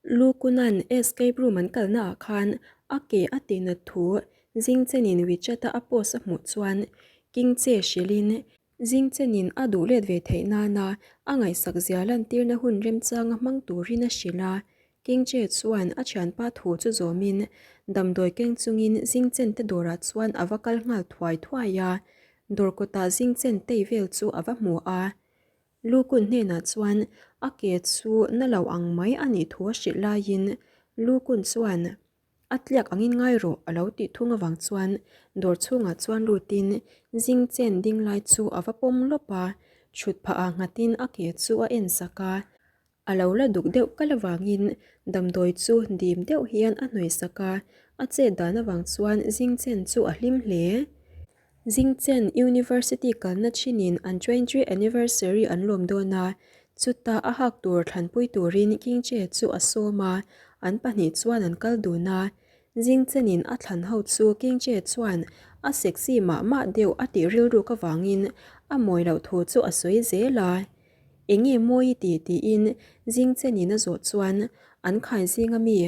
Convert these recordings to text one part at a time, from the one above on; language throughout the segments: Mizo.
Lukunan escape room an kalna ah khan a ke a tihnat thu Zingchenin WeChat-a a post a hmuh chuan Kingche hrilhin Zingchenin a duh let ve theih nana a ngaihsak zia lantirna hun remchanga hmang turin a hrilh a. Kingche chuan a thianpa thu chu zawmin damdawi keng chungin Zingchen te dawrah chuan a va kal nghal thuai thuai a. Dawr kawtah Zingchen tei vel chu a va hmu a. Lukun hnenah chuan a ke chu na lo ang mai a nih thu a hrilh laiin Lukun chuan A tliak angin ngai rawh a lo tih thung avang chuan dawr chhungah chuan lutin zing chen ding lai chu a va pawm lawp a, thut phah ah nghatin a ke chu a en sak a. A lo la duk deuh kal avangin damdawi chu dim deuh hian a hnawih sak a, a chet dan avang chuan zing chen chu a hlim hle. Zingchen University kalna chinin an twenty anniversary an lawm dawn a, chuta a hak tur thlanpui turin Kingche chu a sawm a, an pahnih chuan an kal dun a. Zingchenin a thlan ho chu Kingche chuan a sexy mah mah deuh a tih rilruk avangin a mawi loh thu chu a sawi zel a. Enge mawi i ti tiin Zingchenin a zawh chuan an khai zinga mi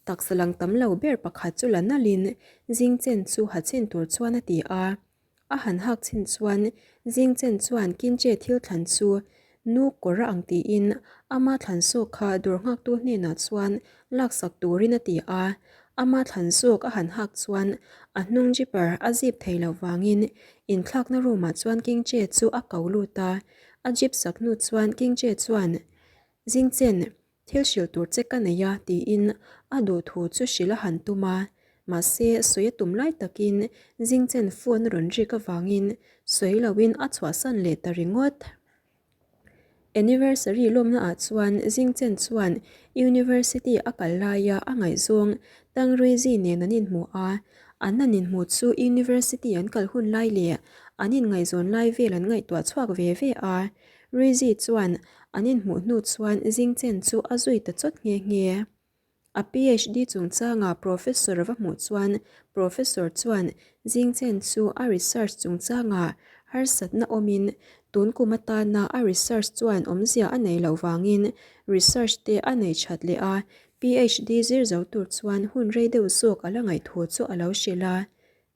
Taksa lang tam lo ber pakhat chu la nalhin Zingchen chu ha chin tur chuan a ti a. A han hak chin chuan Zingchen chuan Kinche thil thlan chu nu kawr a ang tiin ama thlan zawk kha dawr nghaktu hnenah chuan laksak turin a ti a. Ama thlan zawk a han hak chuan a hnung zipper a zip thei loh vangin inthlakna room ah chuan Kingche chu a ko lut a. A zip sak hnu chuan Kingche chuan Zingchen Thil hrilh tur che ka nei a tiin a duh thu chu hrilh a han tum a, mahse sawi a tum lai takin Zingchen phone a rawn rik avangin sawi loin a chhuahsan leh ta ringawt. Anniversary lawmna ah chuan Zingchen chuan University a kal laia a ngaihzawng Tang Ruizi nen an inhmu a, an han inhmu chu University an kal hun lai leh an inngaihzawn lai vel an ngaihtuah chhuak ve ve a, Rizzy chuan an inhmuh hnu chuan Zingchen chu a zui ta chawt nghe nghe. A PhD chungchanga Professor va hmuh chuan Professor chuan Zingchen chu a research chungchanga harsatna awmin tun kum atana a research chuan awmzia a nei loh vangin research te a nei that leh a, PhD zir zo tur chuan hun rei deuh zawk a la ngaih thu chu a lo hrilh a.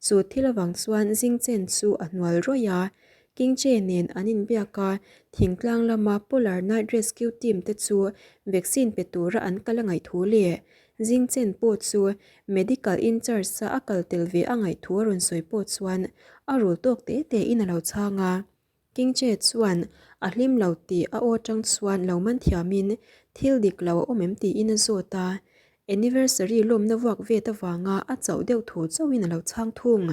Chu thil avang chuan Zingchen chu a hnual rawih a, Kingche nen an inbiak a, thingtlang lama Polar Night Rescue Team te chu vaccine pe tura an kal a ngaih thu leh Zingchen pawh chu Medical in-charge-a a kal tel ve a ngaih thu a rawn sawi pawh chuan a rul tawk te te in a lo chhang a. Kingche chuan a hlim lo tih a aw atang chuan lo man thiamin thil dik lo a awm em tiin a zawt a, anniversary lawmna vuak vet avanga a chauh deuh thu chauhin a lo chhang thung.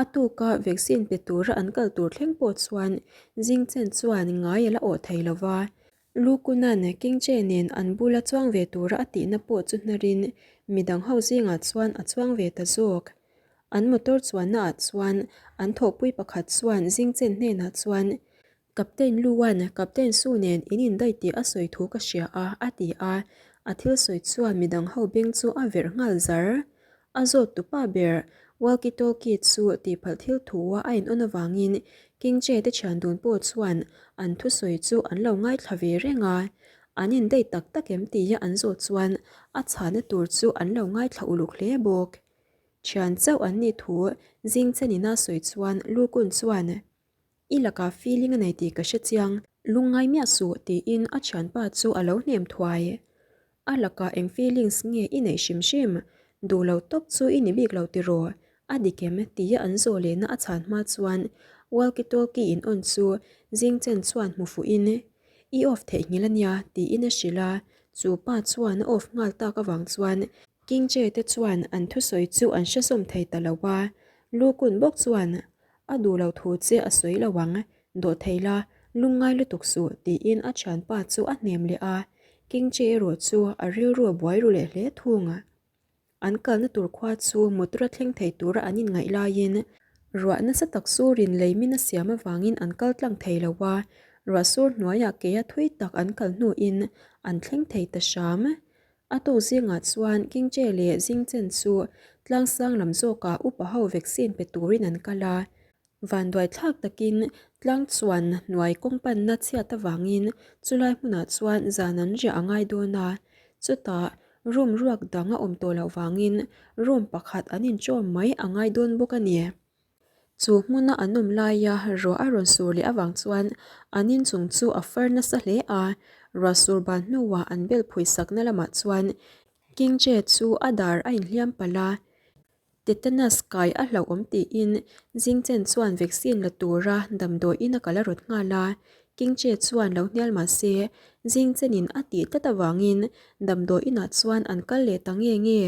A tuka vaccine pe tura an kal tur thleng pawh chuan Zingchen chuan ngai a la awh thei lo va, Lukunan Kingche nen an bula chuang ve tura a tihna pawh chu hnarin midang ho zingah chuan a chuang ve ta zawk. An motor chuanna ah chuan an thawhpui pakhat chuan Zingchen hnenah chuan, Captain Luan, Captain Su nen in indaih tih a sawi thu ka hria a, a ti a. A thil sawi chuan midang ho beng chu a verh nghal zar. A zawt tupa ber walkie talkie chu tihpalh thil thu a a in on avangin King Che te thian dun pawh chuan an thusawi chu an lo ngaithla ve reng a. An indaih tak tak em tia an zawh chuan a chhahna tur chu an lo ngaithla uluk hle bawk. Thian chauh an nih thu Zingchen ina sawi chuan Lukun chuan, I lakah feeling a nei tih ka hre chiang, lungngai miah suh tiin a thianpa chu a lo hnem thuai. A lakah eng feelings nge i neih hrim hrim? Duh lo tawp chu i ni bik lo tiraw? A dik em? tia an zawh lehna a chhan hma chuan walkie talkie in on chu Zingchen chuan hmu fuhin, I off theihnghilh a nia tiin a hrilh a, chu pa chuan a off nghal tak avang chuan Kingche te chuan an thusawi chu an hre sawm thei ta lo a, Lukun bawk chuan a duh lo thu che a sawi lo ang, dawh thei la, lungngai lutuk suh tiin a thianpa chu a hnem leh a, Kingche erawh chu a rilru a buai ru leh hle thung. An kalna tur khua chu motor a thleng thei tura an inngaih laiin ruah nasa tak surin lei min a siam avangin an kal tlang thei lo a, ruah sur hnuaiah keia thui tak an kal hnuin an thleng thei ta hram. A tawk zingah chuan Kingche leh Zingchen chu tlangsang lam zawkah upa ho vaccine pe turin an kal a. Vanduai thlak takin tlang chuan hnuai kawng panna chhiat avangin chulai hmunah chuan zan an riah a ngai dawn a. Chutah room ruak dang a awm tawh loh vangin room pakhat an inṭawm mai a ngai dawn bawk a ni. Chu hmuna an awm laia ruah a rawn sur leh avang chuan an inchung chu a far nasa hle a, ruah sur ban hnuah an bel phui sakna lamah chuan King Che chu a dar a inhliam palh a, tetanus kai a hlauhawm tiin Jingchen chuan vaccine la tura damdawiin a kal a rawt nghal a, King Che chuan lo hnial mah se Jingchenin a tih tlat avangin damdawiinah chuan an kal leh ta nge nge.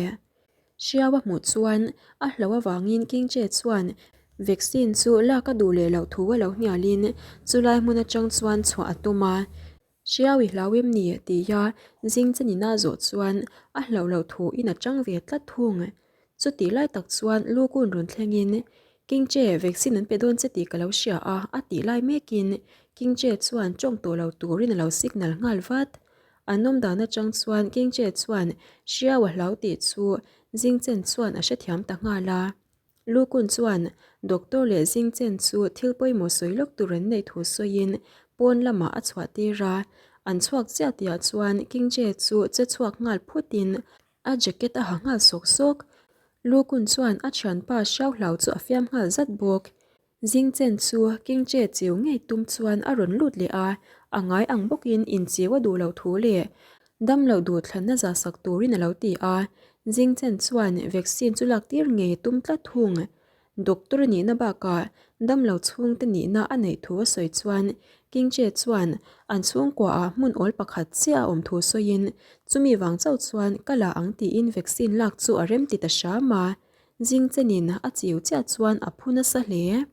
Hriau a hmuh chuan a hlauh avangin King Che chuan vaccine chu lak a duh leh loh thu a lo hnialin chulai hmun atang chuan chhuah a tum a. Hriau i hlau em ni? tia Jingchen-in a zawh chuan a hlauh loh thu in a chang ve tlat thung. Chutih lai tak chuan lu kun rawn thlengin King Che vaccine an pe dawn che tih ka lo hria a a tih lai mekin King Che chuan tawng tawh lo turin a lo signal nghal vat. An awm dan atang chuan King Che chuan hriau a hlau tih chu Jingchen chuan a hrethiam ta nghal a. Lu Kun chuan doctor leh Jingchen chu thil pawimawh sawi lawk tur an neih thu sawiin pawn lamah a chhuah tir a. An chhuak chiah tihah chuan King Che chu che chhuak nghal phutin a jacket a ha nghal sawk sawk. Lu Kun chuan a thianpa hriau hlau chu a fiam nghal zat bawk. Jingchen chu King Che chiu ngei tum chuan a rawn lut leh a, a ngai ang bawkin inchiu a duh loh thu leh damloh duh thlanna za sak turin a lo ti a. Jingchen chuan vaccine chu lak tir ngei a tum tlat thung. Doctor a nihna bakah damlo chhungte nihna a neih thu a sawi chuan King Che chuan an chhungkuaah hmun awl pakhat chiah a awm thu sawiin chumi vang chauh chuan ka la ang tiin vaccine lak chu a remti ta hram a. Jingchenin a chiu chiah chuan a phu nasa hle.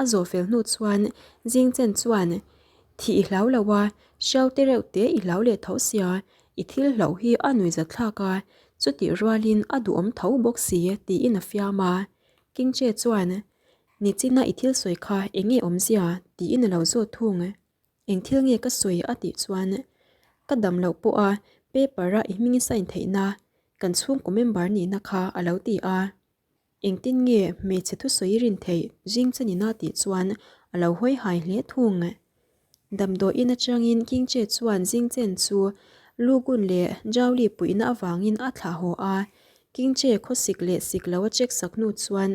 A zawh fel hnu chuan Jingchen chuan, Thih i hlau lo a, hriau te reuh te i hlau leh tho sia, i thil hlauh hi a nuihza thlak a, chutih rualin a duhawm tho bawk si, tiin a fiam a. Kingche chuan, Nichina i thil sawi kha eng nge awmzia? tiin a lo zawt thung. Eng thil nge ka sawi a tih chuan ka dam loh pawh a paper a i hming i sign theihna kan chhungkaw member nihna kha a lo ti a. Engtin nge hmeichhe thusawi i rin theih zing che nina tih chuan a lo hawi hai hle thung. Damdawiin atangin King Che chuan Zing Chen chu Lu Gun leh Zhao Li puihna avangin a thlah haw a. King Che khawsik leh sik lo a check sak hnu chuan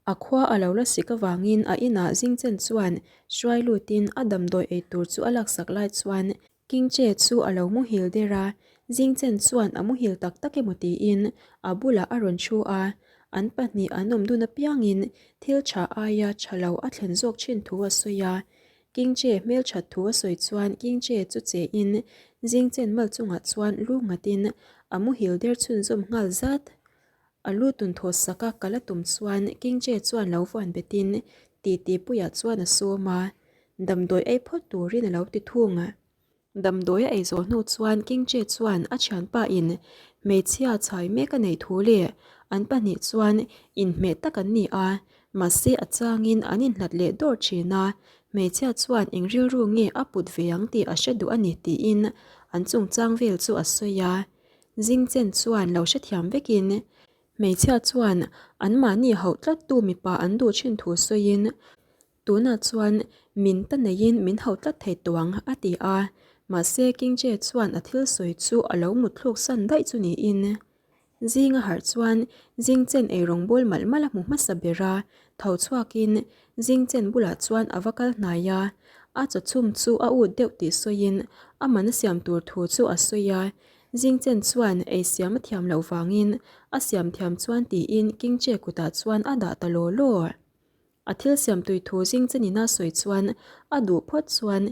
A khua a lo la sik avangin a inah Jingchen chuan hruai lutin a damdawi ei tur chu a laksak lai chuan King Che chu a lo muhil der a, Jingchen chuan a muhil tak tak emaw tiin a bulah a rawn thu a, an pahnih an awm dun apiangin thil tha aia tha lo a thlen zawk thin thu a sawi a. King Che hmelthat thu a sawi chuan King Che chu che in Jingchen mal chungah chuan lu nghatin a muhil der chhunzawm nghal zat. A lu tun thaw sak a kal a tum chuan King Che chuan lo vuan betin titi puiah chuan a sawm a, damdawi ei phawt turin a lo ti thung. Damdawi a ei zawh hnu chuan King Che chuan a thianpa in hmeichhia chhai mek a neih thu leh an pahnih chuan inhmeh tak an ni a, mahse a changin an inhlat leh dawr thin a, hmeichhia chuan eng rilru nge a put ve ang tih a hre duh a ni tiin an chungchang vel chu a sawi a. Jingchen chuan lo hrethiam vekin hmeichhia chuan anmahni hauh tlattu mipa an duh thin thu sawiin tunah chuan min ta neiin min hauh tlat thei tawh ang a ti a, mahse Kingche chuan a thil sawi chu a lo mutthluk san daih chu niin Zinga harh chuan Jingchen eirawng bawl malh malh a hmu hmasa ber a, tho chhuakin Jingchen bulah chuan a va kal hnai a, a chawchhum chu a ut deuh tih sawiin a man a siam tur thu chu a sawi a, Jingchen chuan ei siam a thiam loh vangin a siam thiam chuan tiin Kingche kutah chuan a dah ta law law. A thil siam tui thu Jingchen-in a sawi chuan a duh phawt chuan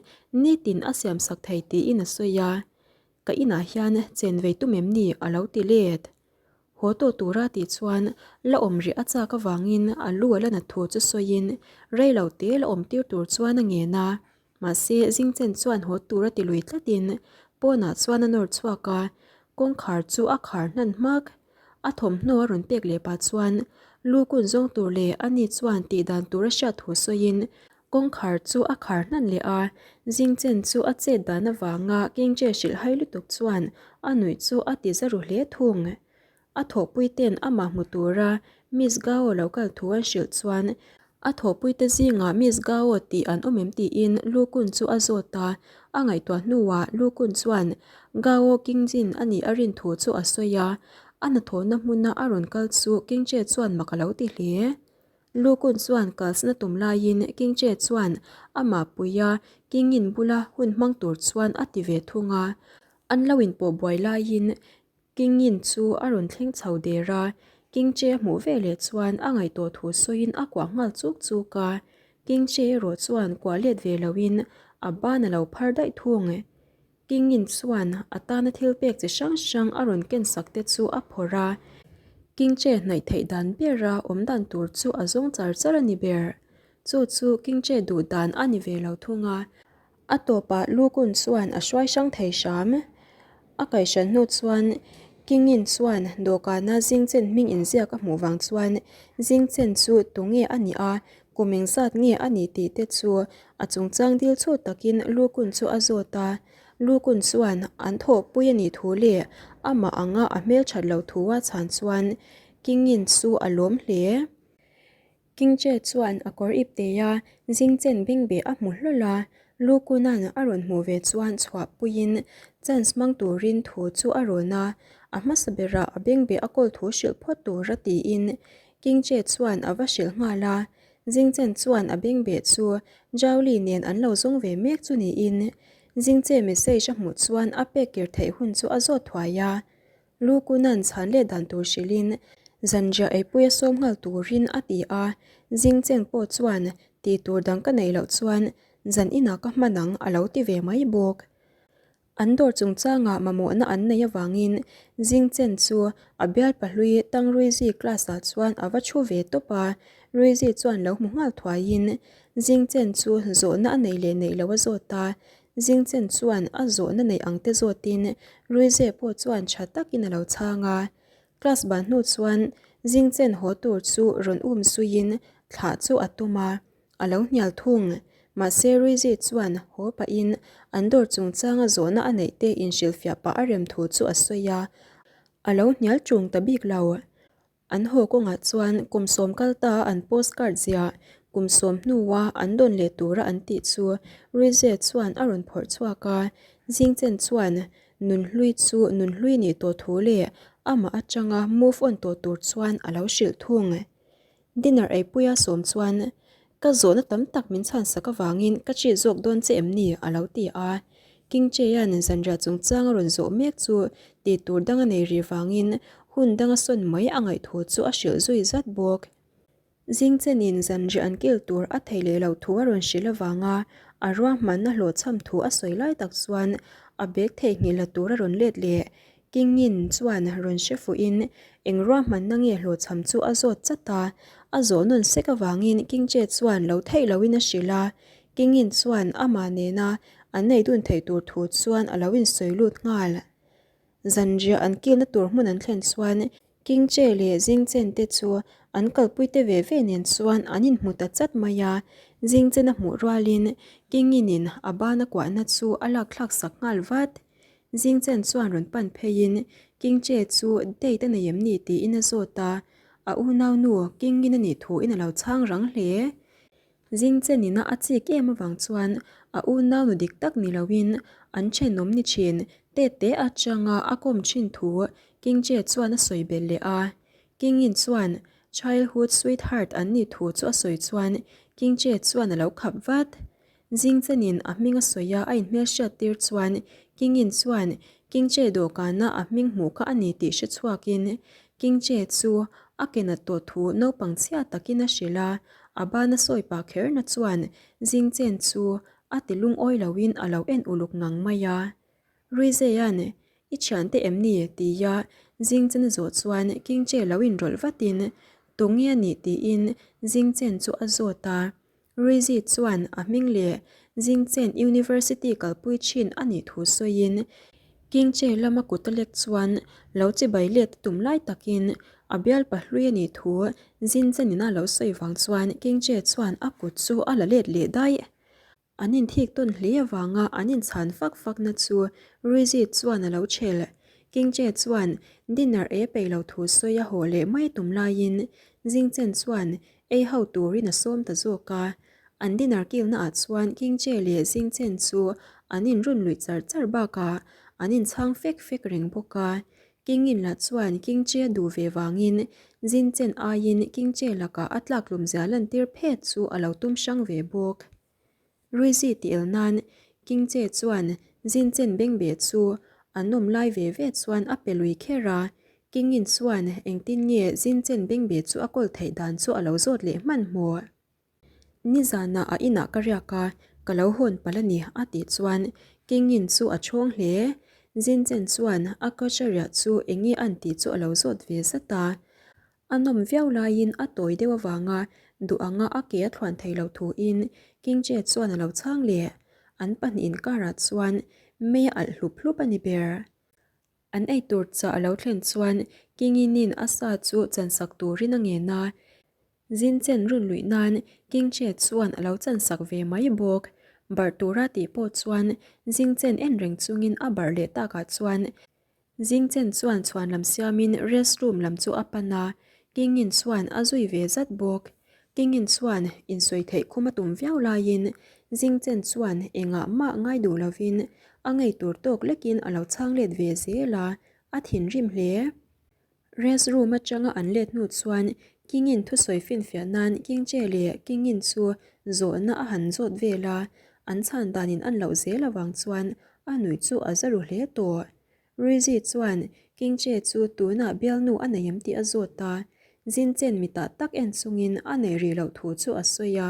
nitin a siam sak thei tiin a sawi a, Ka inah hian chen vei tum em ni? a lo ti let. Haw tawh tura tih chuan la awm rih a chak avangin a lu a la nat thu chu sawiin rei lo te la awm tir tur chuan a ngen a. Mahse, Jingchen chuan haw tura ti lui tlatin pawnah chuan a nawr chhuak a, kawngkhar chu a khar hnan hmak. A thawmhnaw a rawn pek leh pah chuan lu kun zawng tur leh ani chuan tih dan tur a hriat thu sawiin Kawngkhar chu a khar hnan leh a, Jingchen chu a chet dan avanga Kingche hrilh hai lutuk chuan a nuih chu a ti za ru hle thung. A thawhpui ten amah hmu tura Miss Gao lo kal thu an hrilh chuan A thawhpuite zingah Miss Gao tih an awm em tiin Lu Kun chu a zawt a, a ngaihtuah hnuah Lu Kun chuan Gao Qingjin a nih a rin thu chu a sawi a, a hnathawhna hmuna a rawn kal chu Qingche chuan mak a lo ti hle. Lu Kun chuan kalsna tum laiin Qingche chuan amah puia Qingin bula hun hmang tur chuan a ti ve thung a, an lo inpawh buai laiin Kingin chu a rawn thleng chho der a, Kingche a hmuh veleh chuan a ngaihtuah thu sawiin a kuah nghal chuk chuk a. Kingche erawh chuan kuah let ve loin a ban a lo phar daih thung. Kingin chuan a tana thil pek chi hrang hrang a rawn ken sak te chu a phawrh a, Kingche hnaih theih dan bera awm dan tur chu a zawng char char a ni ber. Chu chu Kingche duh dan a ni ve lo thung a. A tawpah Lukun chuan a hruai hrang thei hram. A kaihhran hnu chuan Kingin chuan dawhkana Zingchen hming inziak a hmuh vang chuan Zingchen chu tunge a nih a, kum engzat nge a nih tih te chu a chungchang dil chhut takin Lukun chu a zawt a. Lukun chuan an thawhpui a nih thu leh amah anga a hmelthat loh thu a chhan chuan Kingin chu a lawm hle. Kingche chuan a kawr ip tei a, Zingchen bengbeh a hmu hlawl a, Lukuna'n a rawn hmuh ve chuan chhuah puiin chance hmang turin thu chu a rawn a, a hmasa berah a bengbeh a kawl thu hrilh phawt tur a tiin Kingche chuan a va hrilh nghal a, Zingchen chuan a bengbeh chu Zhaoli nen an lo zawng ve mek chu niin Zingche message a hmuh chuan a pek kir theih hun chu a zawt thuai a. Lu Kunan chhan leh dan tur hrilhin zanriah eipuia sawm nghal turin a ti a, Jingcheng pawh chuan tih tur dang ka neih loh chuan zan inah ka hman ang a lo ti ve mai bawk. An dawr chungchangah mamawhna an neih avangin Jingchen chu a bial pahlui Tang Ruizi class ah chuan a va thu ve tawp a, Ruizi chuan lo hmu nghal thuaiin Jingchen chu zawhna a neih leh neih loh a zawt a, Zingchen chuan a zawhna neih ang te zawtin Ruize pawh chuan tha takin a lo chhang a. Class ban hnu chuan Zingchen haw tur chu rawn um suiin thlah chu a tum a, a lo hnial thung. Mahse Ruize chuan haw pahin an dawr chungchanga zawhna a neih te inhrilhfiah pah a rem thu chu a sawi a, a lo hnial ṭung ta bik lo. An haw kawngah chuan kum sawm kal ta an postcard ziah kum sawm hnua an dawn leh tura an tih chu Ruize chuan a rawn phawrh chhuak a, Jingchen chuan Nunhlui chu Nunhlui nih tawh thu leh amah atanga move on tawh tur chuan a lo hrilh thung. Dinner eipuia sawm chuan Ka zawhna tam tak min chhansak avangin ka chit zawk dawn che em ni? a lo ti a. King Chea'n zanriah chungchang a rawn zawh mek chu tih tur dang a nei rih vangin hun danga sawn mai a ngaih thu chu a hrilh zui zat bawk. Zing chenin zanriah an kil tur a thei leh loh thu a rawn hrilh avanga a ruahmanna hlawhchham thu a sawi lai tak chuan a bag theihnghilh la tur a rawn let leh. Kingin chuan rawn hre fuhin eng ruahmanna nge hlawhchham chu a zawt chat a, a zawh nawn sek avangin Kingche chuan lo theih loin a hrilh a, Kingin chuan amah nena an nei dun theih tur thu chuan a lo insawi lut nghal. Zanriah an kilna tur hmun an thlen chuan Kingche leh Zingchen te chu an kalpuite ve ve nen chuan an inhmu ta chat mai a, Zingchen a hmuh rualin Kinginin a bana kuahna chu a lakthlak sak nghal vat. Zingchen chuan rawn pan pheiin Kingche chu date a nei em ni tiin a zawt a, a unaunu Kingin a nih thuin a lo chhang rang hle. Zingchen ina a chik em avang chuan a unaunu dik tak ni loin an thenawm ni thin tete atanga a kawm thin thu Kingche chuan a sawi belh leh a. Kingin chuan childhood sweetheart an nih thu chu a sawi chuan Kingche chuan a lo khap vat. Zingchenin a hming a sawi a, a inhmelhriat tir chuan Kingin chuan Kingche dawhkana a hming hmuh kha a ni tih hre chhuakin Kingche chu a ke nat tawh thu naupang chhia takin a hrilh a, a bana sawi pah kherna chuan Zingchen chu a ti lungawi loin a lo en uluk ngang mai a. Ruizeia'n, I thiante em ni? tia Zingchen a zawh chuan Kingche lo inrawlh vatin, Tunge a nih? tiin Zingchen chu a zawt a. Ruizi chuan a hming leh Jingchen University kalpui thin a nih thu sawiin, Kingche lama kut a lek chuan lo chibai let a tum lai takin a bial pahlui a nih thu Jinchen-in a lo sawi vang chuan Kingche chuan a kut chu a la let leh daih. An inthik tawn hle avanga an inchhan fak fakna chu Ruizi chuan a lo chhel. Kingche chuan dinner ei peih lo thu sawi a haw leh mai tum laiin Jingchen chuan. ei ho turin a sawm ta zawk a. An dinner kilna ah chuan King Che leh Zing Chen chu an inrun luih char char bakah an inchhang fek fek reng bawk a. King In lah chuan King Che a duh ve vangin Zin Chen aiin King Che lakah a tlaktlum zia lantir phet chu a lo tum hrang ve bawk. Ruizi tih el nan King Che chuan Zin Chen bengbeh chu an awm lai ve ve chuan a pe lui kher a, King In chuan engtin nge Zin Chen bengbeh chu a kawl theih dan chu a lo zawt leh hmanhmawh. Nizanah a inah ka riak a, ka lo hawn palh a ni a tih chuan King In chu a chhawng hle. Zin Chen chuan a coach a riah chu eng nge an tih chu a lo zawt ve zat a. A nawm viau laiin a tawi deuh avanga duh anga a ke a thluan thei lo thuin King Che chuan a lo chhang leh. An pahnihin inkarah chuan mei a alh hlup hlup a ni ber. An eitur chah a lo thlen chuan King Inin a sa chu chansak turin a ngen a. Zin chen run luih nan King Che chuan a lo chansak ve mai bawk. Barh tura tih pawh chuan Zing chen en reng chungin a barh leh takah chuan Zing chen chuan chhuan lam siamin rest room lam chu a pan a, King In chuan a zui ve zat bawk. King In chuan insawi theih khum a tum viau laiin Zing chen chuan engah mah ngai duh lovin a ngei tur tawk lekin a lo chhang let ve zel a, a thinrim hle. Rest room atanga an let hnu chuan Kingin thusawi finfiah nan King Che leh Kingin chu zawhna a han zawt vel a, an chhan danin an loh zel avang chuan a nuih chu a za ru hle tawh. Ruizi chuan King Che chu tunah bialnu a nei em tih a zawt a, Jin Chen mitah tak en chungin a nei rih loh thu chu a sawi a,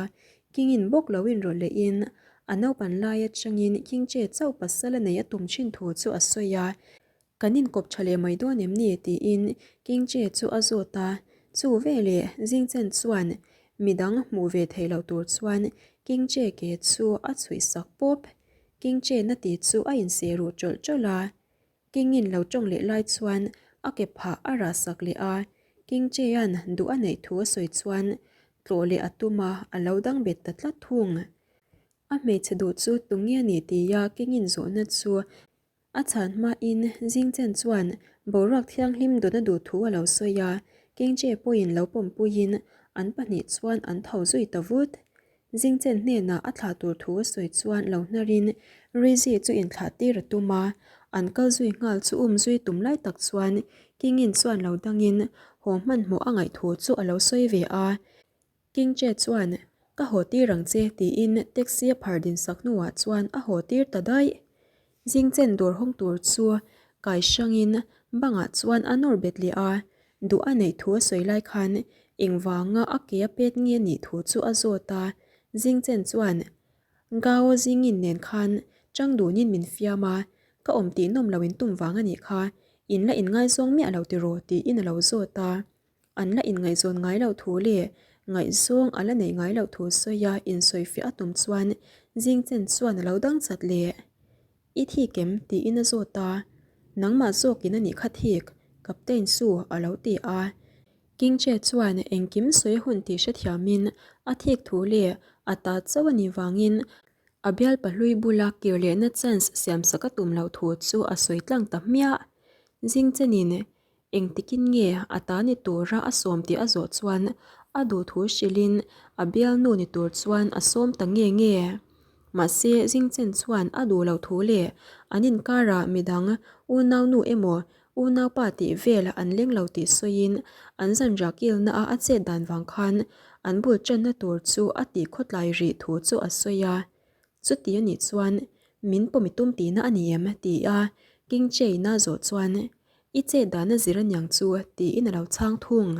Kingin bawk lo inrawlh lehin a naupan lai atangin King Che chauh pasal a nei a tum thin thu chu a sawi a, Kan inkawp tha leh mai dawn em ni? tiin King Che chu a zawt a. Chu veleh Zingchen chuan midang hmuh ve theih loh tur chuan King Che ke chu a chhuih sak pawp. King Che na ti chu a inseh ruh tawlh tawlh a. King in lo tawng leh lai chuan a ke phah a rah sak leh a. King Che-a'n duh a neih thu a sawi chuan tlawh leh a tum a, a lo dang bet ta tlat thung. A hmeichhe duh chu tunge a ni tia King in zawhna chu A chhan hmain Zingchen chuan boruak thianghlim dawn a duh thu a lo sawi a, Kengche pawhin lo pawmpuiin an pahnih chuan an tho zui ta vut. Zingchen hnenah a thlah tur thu a sawi chuan lo hnarin Rizzy chu inthlah tir a tum a, an kal zui nghal chu um zui tum lai tak chuan Kingin chuan lo dangin haw hmanhmawh a ngaih thu chu a lo sawi ve a. King Che chuan, Ka haw tir ang che, tiin taxi a phar din sak hnuah chuan a haw tir ta daih. Zing chen dawr hawng tur chu kai hrangin bangah chuan a nawr bet leh a, duh a neih thu a sawi lai khan engvanga a ke a pet nge nih thu chu a zawt a. Zing chen chuan, Gao Zingin nen khan chang dunin min fiam a, ka awm tih nawm lo in tum vang a nih kha, in la inngaizawng miah lo tiraw? tiin a lo zawt a. An la inngaihzawn ngai loh thu leh ngaihzawng a la neih ngai loh thu sawi a insawifiah a tum chuan Zingchen chuan a lo dang chat leh. I thik em? tiin a zawt a. Nangmah zawkin a nih kha thik, Captain Su a lo ti a. King Che chuan engkim sawi a hun tih hrethiamin a thik thu leh a ta chauh a nih vangin a bialpa hlui bula kir lehna chance siamsak a tum loh thu chu a sawi tlang ta hmiah. Zingchenin Engtikin nge a ta ni tura a sawm tih a zawh chuan a duhthu hrilhin a bialnu ni tur chuan a sawm ta nge nge. Mahse Zingchen chuan a duh loh thu leh an inkarah midang unaunu emaw unaupa tih vel an leng lo tih sawiin an zanriah kilna a a chet dan vang khan an bul tanna tur chu a tih khawtlai rih thu chu a sawi a. Chuti a nih chuan min pawm i tum tihna a ni em? ti a King Chain-a zawh chuan I chet dan a zir aniang chu tiin a lo chhang thung.